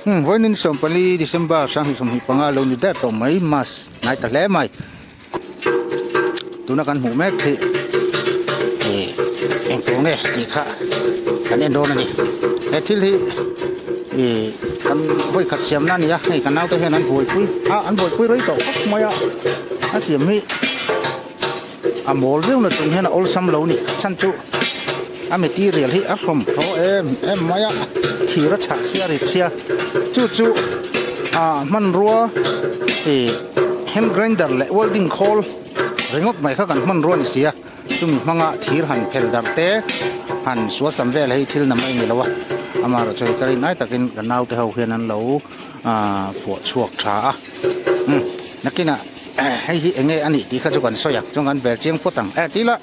Vawiin 14 December 2025 lo ni der tawh mai mas ngai ta hle mai. Tuna kan hmuh mek hi ih eng tur nge tih kha kan en dawn a ni. He thil hi ih kan vawi khat siam na a ni a hei kan naute hian an buaipui a an buaipui rei tawh khawp mai a a siam hi a mawl viau na chung hian a awlsam lo a ni chhan chu a material hi a hrawm thaw em em mai a thir a chhah sia rit sia chu chu ah hmanrua ih hand grinder leh welding khawl ringawt mai kha kan hmanrua a ni si a chumi hmanga thir han phel darh te han suasam vel hei thil na mai a ni lo a amaherawhchu hei ka rin ai takin ka naute ho hian an lo ah phuah chhuak tha a umm nakinah hei hi eng nge a nih tih kha chu kan sawi ang chuan kan bel chiang phawt ang eh tila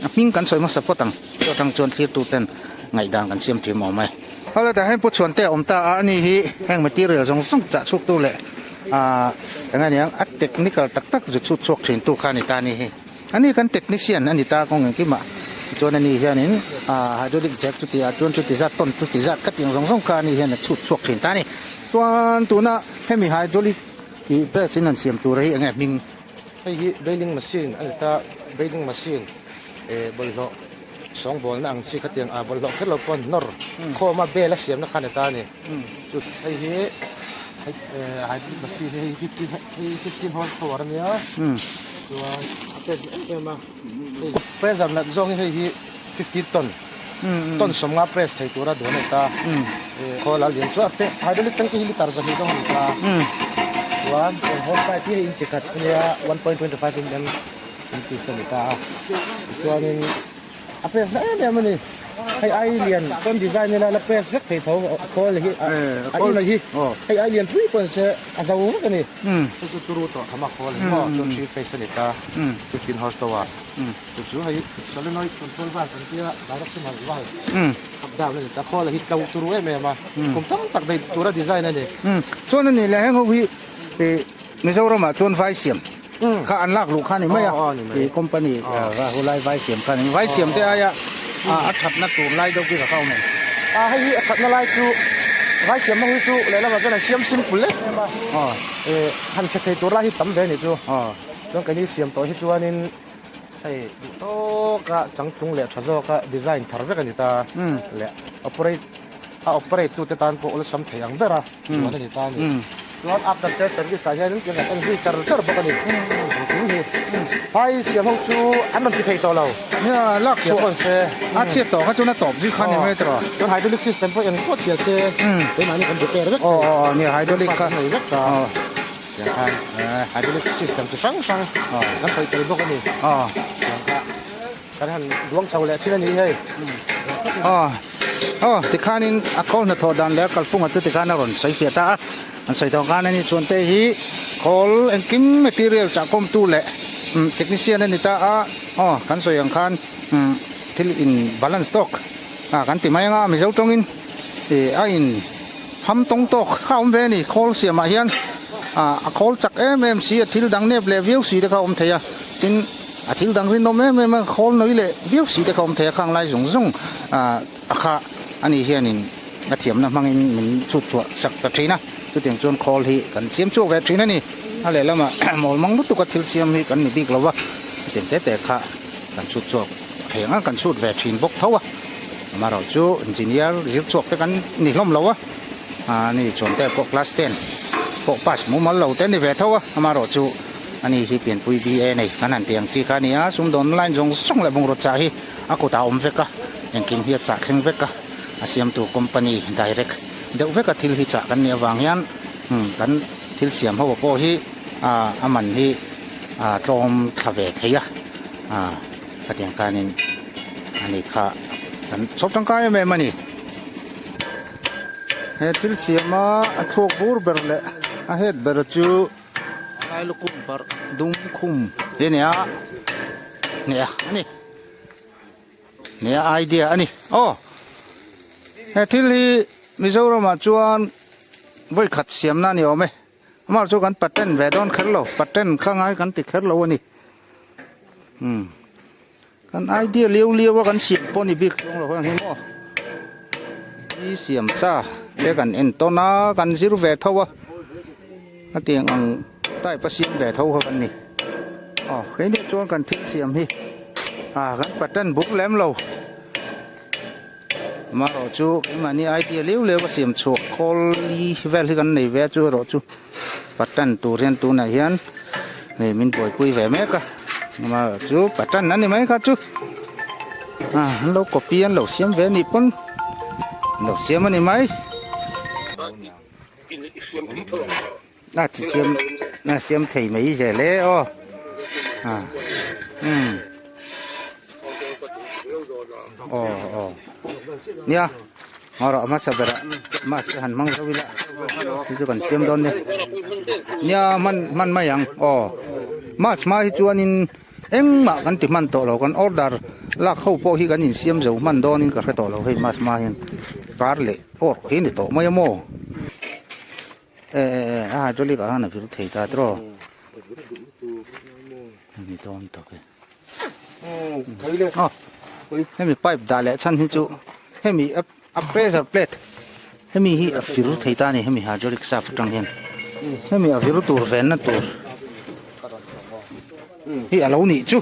a hming kan sawi hmasa phawt ang chu atang chuan thlir tu ten ngaihdan kan siam thiam awm e. Hawla tah hian Pu Chhuante a awm ta a, ani hi heng material zawng zawng chah chhuak tu leh ah eng nge niang a technical tak tak zu chhut chhuak thin tu kha a ni ta a ni hi. Ani kan technician a ni ta kawng engkimah chuan ani hianin ah hydraulic jack chuti ah chuan chuti zat tawn chuti zat ka tiang zawng zawng kha ani hian a chhut chhuak thin ta a ni. Chuan tuna hemi hydraulic Ih press in an siam tur hi enge hming? Hei hi baling machine a ni ta, baling machine eh bawlhhlawh sawngbawlna ang chi khatiang ah bawlhhlawh kher lo pawn nawr khawm a bel a siamna kha a ni ta a ni. Chu hei hi eh hybrid machine hi hei fifteen hei fifteen horse power a nia chuan a pek em em a hei pressure nat zawng hi hei hi fifteen ton ton sawmnga press thei tura duan a ni ta khawl a lian chu a te hydraulic tank hi litre zahnih dawng a ni ta chuan eng hose pipe hi hei inchi khat a nia 1.25 mm inches a ni ta a tichuanin A press na em em a ni. Hei ai lian chuan design ila la press vek thei tho a khawl hi a in hi hei ai lian pui pawh se a zo vek a ni. Chu chu turu tawh tham a khawl hi maw chuan three phase a ni ta 15 horse power chu chu hei solenoid control valve an tia directional valve up down a ni ta khawl hi tlo turu em em a kum tam tak daih tura design a ni. Chuan a ni leh heng ho hi Mizoramah chuan vai siam Kha an lak luh kha ni mai a, ih company hulai vai siam kha ni vai siam te aia a thatna tur lai deuh khi ka kha awm em? A hei hi a thatna lai chu vai siam ho hi chu lehlamah chuan an siam simple em em a, ih han chhe thei tur lai hi tam ve a nih chu, chuan keini siam tawh hi chuanin hei duh tawka changtlung leh tha zawka design thar vek a ni ta leh operate a operate tute tan pawh awlsam thei ang ber a duan a ni ta a ni. Chuan after sale service ah hianin tiang kan en zui char char bawk a ni. Engkim hi phai siam ho chu an rawn ti thei tawh lo. Nia lak chhuah pawn se a chhiat tawh kha chuan a tawp zui kha ni mai tawh. Chuan hydraulic system pawh eng pawh chhia se keimahni kan repair vek thei. Aw aw nia hydraulic kha. Kan nei vek ta. Tiang khan hydraulic system chi hrang hrang kan khawih tel bawk a ni. Tiang kha. Kan han duang chho leh thin a ni hei. Aw aw tikhanin a khawl hnathawh dan leh a kalphunga chu tikhan a rawn sawi fiah ta a, an sawi tawh khan ani chuan te hi khawl engkim material chahkawmtu leh technician a ni ta a, aw kan sawi ang khan thil in balance tawk a kan ti mai anga Mizo tawngin ih a in ham tawng tawk kha a awm ve a ni khawl siamah hian ah a khawl chak em em si a thil dang nep leh viau si te kha a awm thei a tin. A thil dang rinawm em em a, khawl nawi leh viau si te kha awm thei a, khang lai zawng zawng ah a kha ani hianin a thiamna hmangin min chhut chhuah sak ta thin a, chutiang chuan khawl hi kan siam chhuak ve thin a ni. A lehlamah mawl mang lutuk a thil siam hi kan ni bik lo va, chutiang te te kha kan chhut chhuak thei ang a, kan chhut ve thin bawk tho a, amaherawh chu engineer zir chhuak te kan ni hlawm lo a, ah ni chuan te pawh class ten pawh pass mumal lo te a ni ve tho a, amaherawh chu. Ani hi pianpui BA nei kan han tih ang chi kha a ni a, sumdawn line zawng zawng leh bungraw chah hi a kutah a awm vek a, engkim hi a chah thleng vek a, a siamtu company direct deuh veka thil hi chah kan nih avang hian kan thil siam ho pawh hi a man hi a tlawm thla ve thei a, khatiang khanin ani kha kan chhawp tangkai em em a ni. He thil siama a thluak bur ber leh a het ber chu. Lai lukhum parh dum khum hi a ni a nia a ni nia idea a ni aw he thil hi Mizoramah chuan vawi khat siamna a ni awm e amah chu kan patent ve dawn kher lo patent kha ngai kan ti kher lo a ni umm kan idea liau liau a kan siam pawh a ni bik chuang lo hi maw i siam sa. Te kan en tawn a kan zir ve tho a a tiang ang type a siam ve tho kha kan ni aw keini chuan kan thil siam hi ah kan pattern buk lem lo amaherawh chu keimahni idea liu liu a siam chhuah khawl li vel hi kan nei ve a chu erawh chu pattern tur hian tunah hian hei min buaipui ve mek a amaherawh chu pattern a ni mai kha chu ah an lo copy an lo siam ve anih pawn an lo siam a ni mai a chi siam a siam thei mai zel e aw ah umm aw aw nia. Ngaw rawh hmasa berah mask te han hmang zo ila chu chu kan siam dawn nia nia hman hman mai ang aw mask hma hi chuanin engmah kan ti hman tawh lo kan order lak ho pawh hi kan insiam zo hman dawnin ka hre tawh lo hei mask hma hian kar leh awr hi ni tawh mai a maw e e e a hydraulic ah khan a vir thei ta tiraw ni dawn tak e. Aw hemi pipe dah leh chhan hi chu hemi a pressure plate hemi hi a fir thei ta a ni hemi hydraulic shaft atang hian hemi a vir tur venna tur hi a lo nih chu.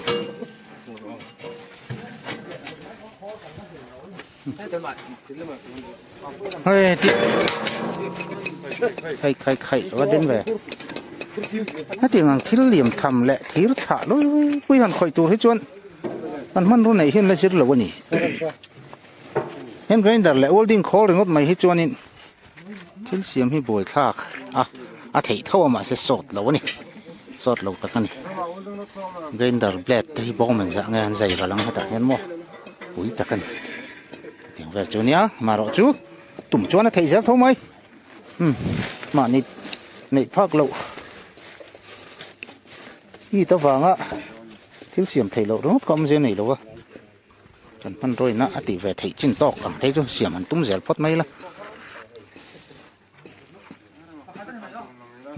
Hei ti khai khai khai va den ve hetiang ang thil liam tham leh thir chhah lui pui han khawih tur hi chuan kan hmanraw neih hian la zir lo a ni hand grinder leh welding khawl ringawt mai hi chuanin thil siam hi buai thlak a a theih tho a mahse sawt lo a ni sawt lo tak a ni grinder blade te hi bawm engzah nge an zai ral ang hetah hian maw pui tak a ni tiang vel chu nia marawh chu tum chuan a theih zel tho mai umm mahni neih phak loh hit avanga thil siam theih loh ringawt ka awm zia nei lo a. Kan hmanrawina a tih ve theih chin tawk ang te chu siam an tum zel phawt mai la.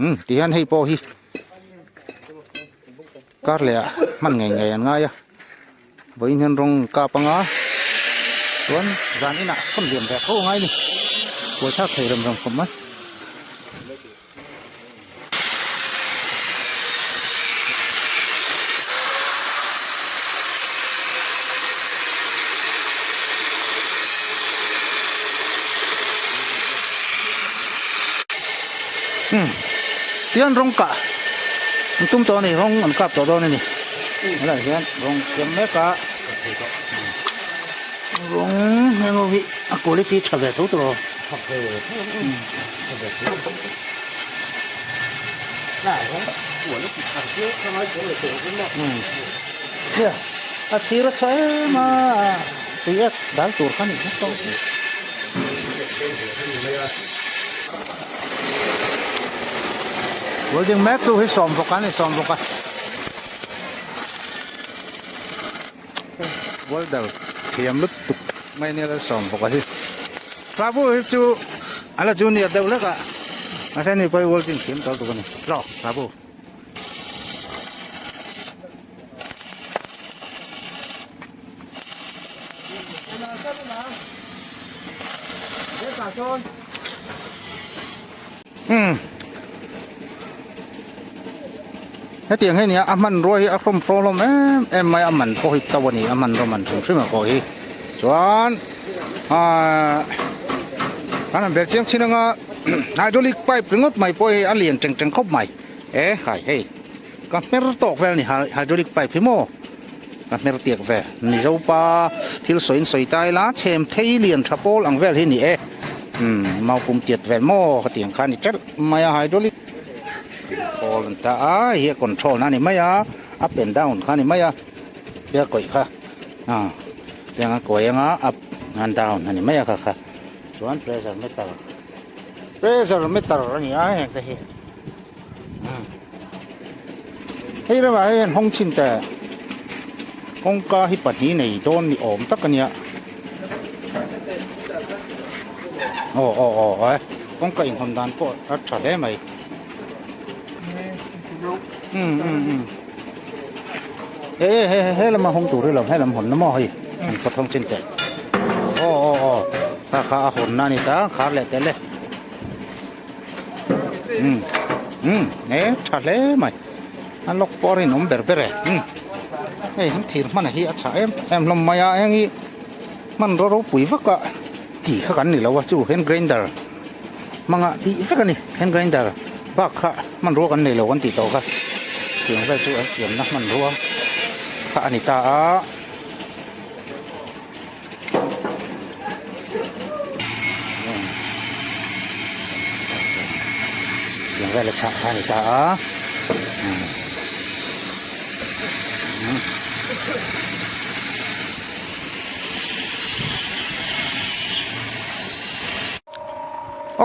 Um ti hian hei pawh hi kar leh ah hman ngei ngei an ngai a vawiin hian rawng kap anga chuan zan inah thawn liam ve tho a ngai a ni buaithlak thei rem rem khawp mai. Tian rawng kah an tum tawh a ni rawng an kap tawh dawn a ni helaiah hian rawng siam mek a rawng heng ho hi a quality tha ve tho tawh lo. A thir a chhuah em a tui ek dal tur kha ni vek tawh. Welding mek tu hi sawm bawk a ni sawm bawk a. Welder thiam lutuk mai nia la sawm bawk a hi. Prabhu hi chu a la junior deuh lek a mahse ni pawh hi welding thiam tawh lutuk a ni tlaw Prabhu. Umm hetiang hi nia a hmanrua hi a hrawm hraw hlawm em em mai a man pawh hi to a ni a hmanrua man hrim hrim ah pawh hi chuan ahh kan han bel chiang chin anga hydraulic pipe ringawt mai pawh hi a lian teng teng khawp mai e khai hei ka hmer tawk vel a ni hydraulic pipe hi maw ka hmer tiak vel mizopa thil sawi in sawi ta ila chhem thei lian tha pawl ang vel hi ni e umm mau pum tiat vel maw ka tih ang kha a ni ṭeuh mai a hydraulic control an ta a hei hi a control na a ni mai a up and down kha a ni mai a tia kawih kha ah tiang a kawi anga up and down a ni mai a kha kha chuan pressure meter pressure meter a ni a heng te hi. Hei ramah hian hawng chhin teh kawngka hi pahnih nei dawn ni awm tak a nia aw aw aw e kawngka inhawn dan pawh a tha hle mai um um um e he he lama hawng tur hi lo he lam hawn na maw hei an kawt hawng chhin teh aw aw aw. Kha kha a hawnna a ni ta khar leh tel e. Umm umm e tha hle mai a lock pawh a rinawm ber ber e umm hei an thir hman hi a chhah em em hlawm mai a heng hi hmanraw ropui vak a tih kha kan ni lo a chu hand grinder hmanga tih vek a ni hand grinder bak kha hmanrua kan nei lo kan tih tawh kha tiang vel chu an siamna hmanrua kha a ni ta a. Tiang vel a chhah kha a ni ta a.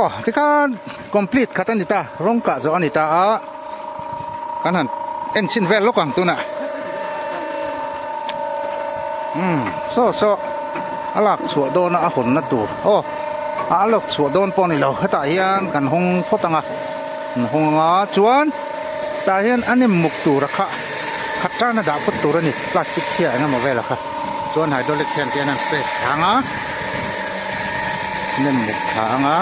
Aw tikhan complete khat a ni ta rawng kah zawh a ni ta a kan han en chhin vel lawk ang tunah umm saw saw a lak chhuah dawn a a hawnna tur aw a lak chhuah dawn pawh a ni lo hetah hian kan hawng phawt ang a kan hawng ang a chuan tah hian a nem muk tur a kha khat tan a dah phawt tur a ni plastic chhia eng emaw vel a kha chuan hydraulic hian te hian an press thang a nem muk thla ang a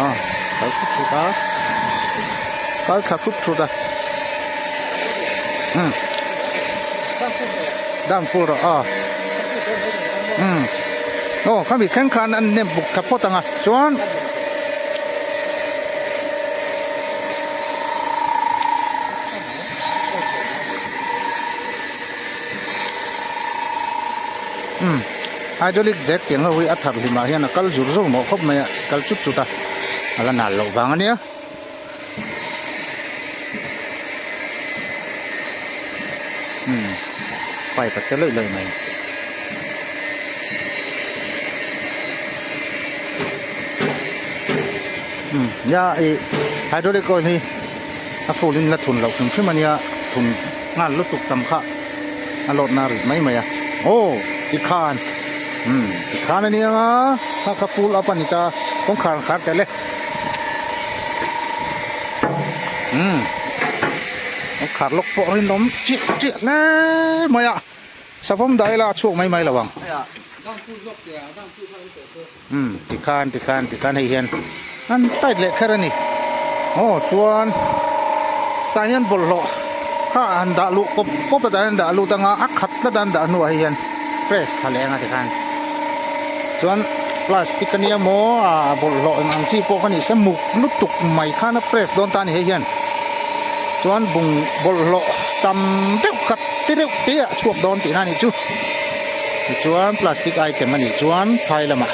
aw kal thut thut a kal thla thut thut a umm dam full rawh aw umm aw khami thleng khan an nem muk thla phawt ang a chuan. Umm hydraulic jack tiang ho hi a thar hlimah hian a kal zur zur mawh khawp mai a kal chut chut a a la nal loh vang a nia. Umm pipe a che lawih lawih mai. Umm nia ih hydraulic oil hi a full in la thun loh hrim hrim a nia thun nghal lutuk tam kha a lawt na rit mai mai a aw tikhan umm tikhan a nia nga kha kha full up a ni ta kawngkhar an khar tel e umm kawngkhar lawk pawh rinawm chiah chiah hle mai a savawm dah ila a chhuak mai mai lo ang. Umm tikhan tikhan tikhan hei hian an tight leh kher a ni aw chuan tah hian bawlhhlawh kha han dah luh kawp kawp a tah hian dah lut anga a khat tlat a an dah hnuah hei hian press thla leh anga tikhan chuan plastic ania maw ah bawlhhlawh eng ang chi pawh kha ni se muk lutuk mai khan a press dawn ta a ni hei hian chuan bung bawlhhlawh tam deuh khat te deuh te ah chhuak dawn tihna a nih chu. Tichuan plastic item a nih chuan phai lamah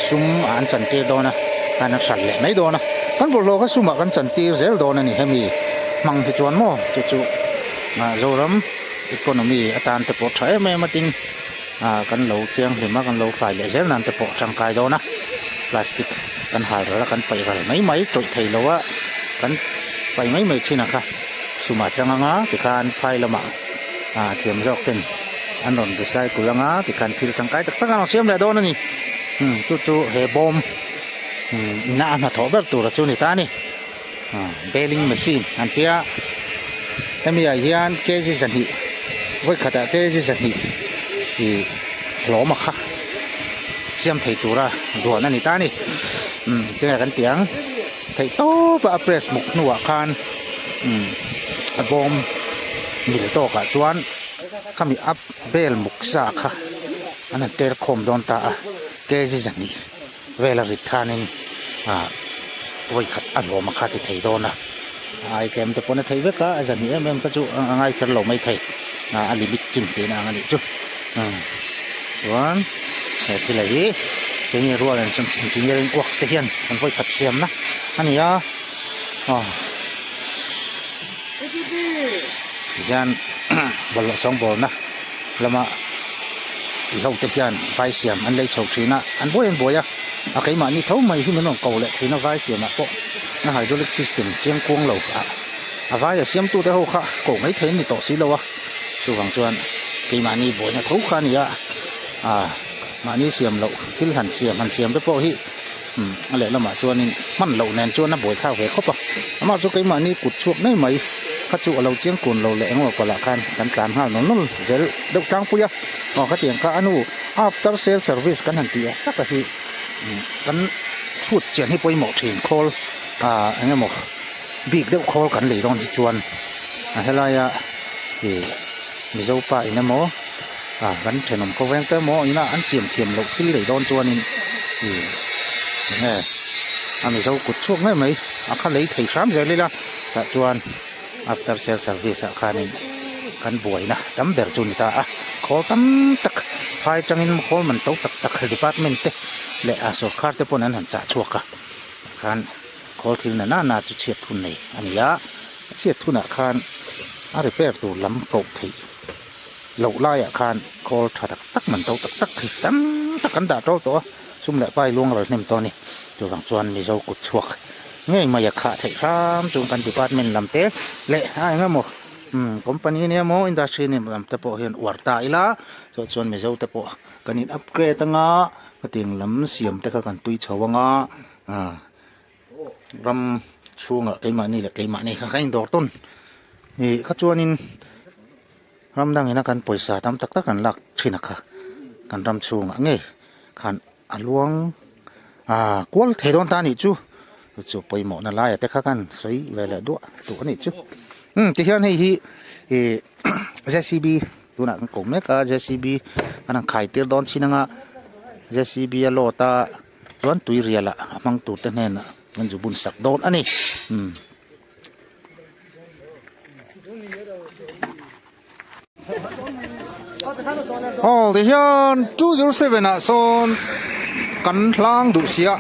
sum ah an chantir dawn a, khan a hralh leh mai dawn a. Kan bawlhhlawh kha sumah kan chantir zel dawn a ni hemi hmang hi chuan maw chu chu Zoram economy atan te pawh tha em em a tin kan lo thianghlim a kan lo fai leh zel nan te pawh tangkai dawn a. Plastic kan hal ral a kan paih ral mai mai tawih thei lo a kan paih mai mai thin a kha sumah chang anga tikhan phai lamah thiam zawk ten an rawn recycle anga tikhan thil tangkai tak tak an rawn siam leh dawn a ni umm chu chu he bawm umm ina a hnathawh ber tur a chu ni ta a ni baling machine an tia hemi ah hian kg zahnih vawi khatah kg zahnih ih hlawm a kha siam thei tura duan a ni ta a ni umm tinge kan tih ang theih tawp a a press muk hnuah khan umm a bawm mil tawkah chuan khami a bel muk sa kha an han tel khawm dawn ta a kg zahnih vel a rit khanin ah vawi khat a hlawm a kha ti thei dawn a ai tlem te pawn a theih vek a a zahnih em em kha chu a ngai kher lo mai thei ah a limit chin tihna ang a nih chu umm chuan he thil a hi keini rual an engineering work te hian an vawi khat siamna a ni a aw tihian bawlhhlawh sawngbawlna lama ti ho te hian vai siam an lei chho thin a an buai an buai a a keimahni tho mai hi min rawn ko leh thin a vai siamah pawh a hydraulic system chiang kuang lo ah a vai a siamtu te ho kha koh mai thei an ni tawh si lo a chuvang chuan keimahni buaina tho kha a ni a ah mahni siam loh thil han siam han siam te pawh hi umm a lehlamah chuanin hman loh nen chuan a buaithlak ve khawp a amah chu keimahni kut chhuak ngei mai. kha chu a lo chiang kun lo leh engemaw pawlah khan kan tlan nghal nawl nawl zel deuh tlangpui a, aw khatiang kha a hnu after sale service kan han tih tak a hi kan chhut chian hi pawimawh thin khawl ah engemaw bik deuh khawl kan lei dawn hi chuan a helaia ih Mizo pa in emaw ah kan thenawm khawveng te emaw ina an siam thiam loh thil lei dawn chuanin ih enge a Mizo kut chhuak ngei mai a kha lei thei hram zel ila tah chuan after sale service ah khanin kan buaina tam ber chu a ni ta a khawl tam tak phai tangin khawl man to tak tak department te leh a sawrkar te pawn an han chah chhuak a khan khawl thil na nana chu chhiat thun nei a ni a a chhiat thunah khan a repair tur lam koh theih loh laiah khan khawl tha tak tak man to tak tak hi tam tak an dah tawh tawh a sum leh pai luang ral hnem tawh a ni chuvang chuan Mizo kut chhuak ngei mai a khah theih hram chung kan department lam te leh a eng emaw umm company nia maw industry nia lam te pawh hian uar ta ila chuah chuan Mizo te pawh kan in upgrade anga khatiang lam siam te kha kan tui chho anga ah ram chhungah keimahni leh keimahni kha kan indawr tawn ih kha chuanin ram dangina kan pawisa tam tak tak an lak thin a kha kan ram chhungah ngei khan a luang ah kual thei dawn ta a nih chu chu pawimawhna laia te kha khan sawi ve leh duah duh a nih chu umm tihian hei hi ih J C B tunah kan ko mek a J C B an han khai tir dawn chin anga J C B a load a. Chuan tuirial ah a hmang tur te hnenah an zu bun sak dawn a ni. Umm. Aw tihian 207 ah sawn kan hlang duh sia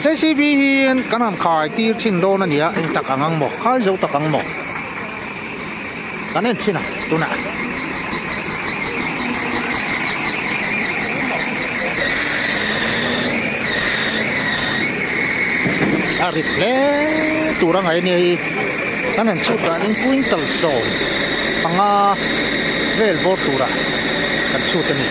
J C B hian kan han khai tir chhin dawn a nia eng tak ang ang maw khai zo tak ang maw kan en chhin a tunah. A rit hle tur a ngaih a nia hi kan han chhut danin quintal 15 vel bawr tura kan chhut a ni.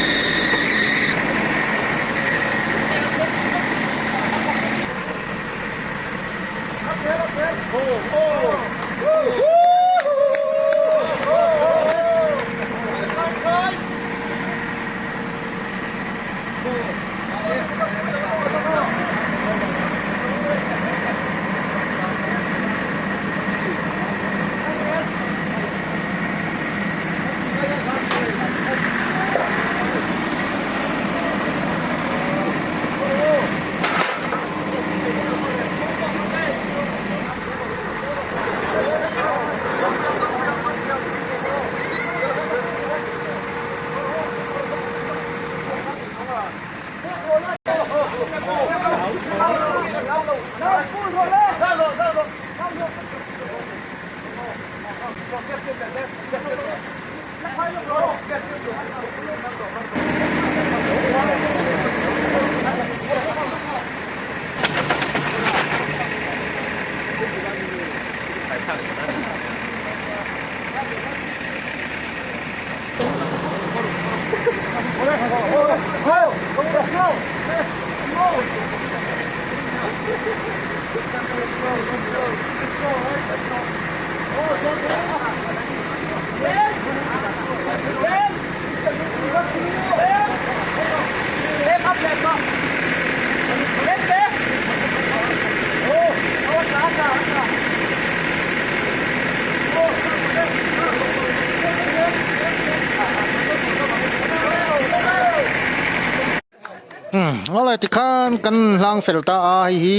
Awle tikhan kan hlang fel ta a hei hi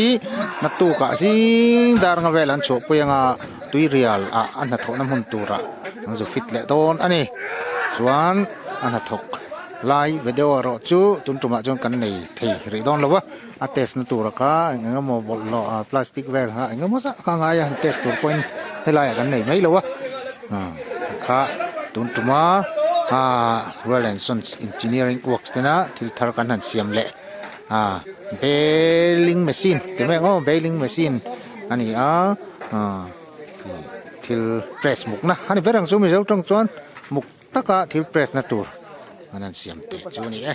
naktukah zing dar nga vel an chhuahpui anga tuirial ah a hnathawhna hmun turah an zu fit leh dawn a ni chuan a hnathawk lai video erawh chu tun tumah chuan kan nei thei rih dawn lo va a test na tura kha eng eng emaw bawlhhlawh ah plastic vel kha eng emaw zah kha a ngai a han test tur pawhin helai ah kan nei mai lo a kha tun tuma ah Royal and Sons Engineering Works tena thil thar kan han siam leh ah baling machine ti mai ang aw baling machine a ni a ah thil press mukna a ni ber ang chu mizo tawng chuan muk taka thil press na tur an han siam teh chu a ni e.